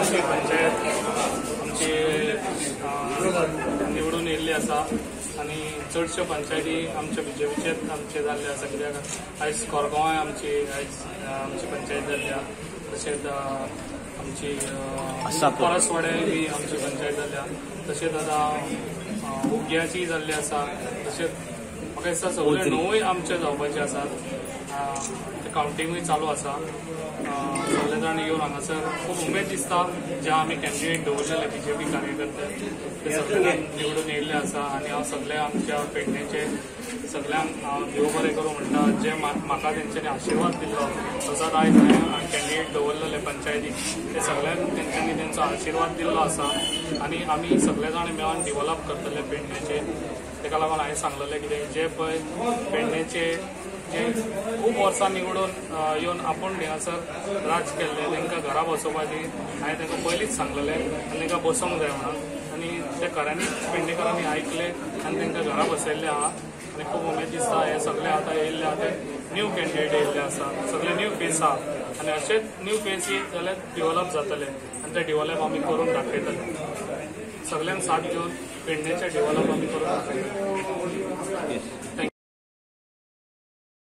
चडशी पंचायत आमची निवडून येयल्ली आसा आनी चडश्यो पंचायती आमच्या बीजेपीचेच आमचे जाल्ले आसा. कित्याक आयज कोरगांवाय आमची आयज आमची पंचायत जाल्ली आसा, तशेंच आमची परसवाडे बी आमची पंचायत जाल्या, तशेंच आतां उग्याची जाल्ली आसा. तशेंच म्हाका दिसता सगळे णवूय आमचे जावपाचे आसात. कावंटिंगूय चालू आसा. सगळे जाण येवन हांगासर खूब उमेद दिसता. जे आमी कॅन्डिडेट दवरलेले बीजेपी कार्यकर्ते ते सगळे जाण निवडून येयल्ले आसा आनी हांव सगळे आमच्या पेडणेचे सगळ्यांक हांव देव बरें करूं म्हणटा. जे म्हाका तेंच्यांनी आशिर्वाद दिल्लो तसोच आयज हांवें कॅन्डिडेट दवरलेले पंचायतीक ते सगळ्यांक तेंच्यांनी तेंचो आशिर्वाद दिल्लो आसा आनी आमी सगळे जाण मेळून डिवलप करतले पेडणेचे. तेका लागून हांवें सांगलेलें कितें जे पळय पेडणेचे जे खूब वर्सां निवडून येवन आपूण हांगासर राज केल्ले तांकां घरा बसोवपाची हांवें तांकां पयलींच सांगलेलें आनी तांकां बसोवंक जाय म्हणून, आनी ते खऱ्यांनीच पेडणेकरांनी आयकले आनी तांकां घरा बसयल्ले आहा. आनी खूब उमेद दिसता. हे सगळे आतां येयल्ले आहा ते न्यू कॅन्डिडेट येयल्ले आसा, सगळे न्यू फेस आहा आनी अशेच न्यू फेस येत जाल्यार डिवलप जातले आनी ते डिवलप आमी करून दाखयतले. सगळ्यांक साथ घेवन पेडणेचे डिवलप आमी करून दाखयतले.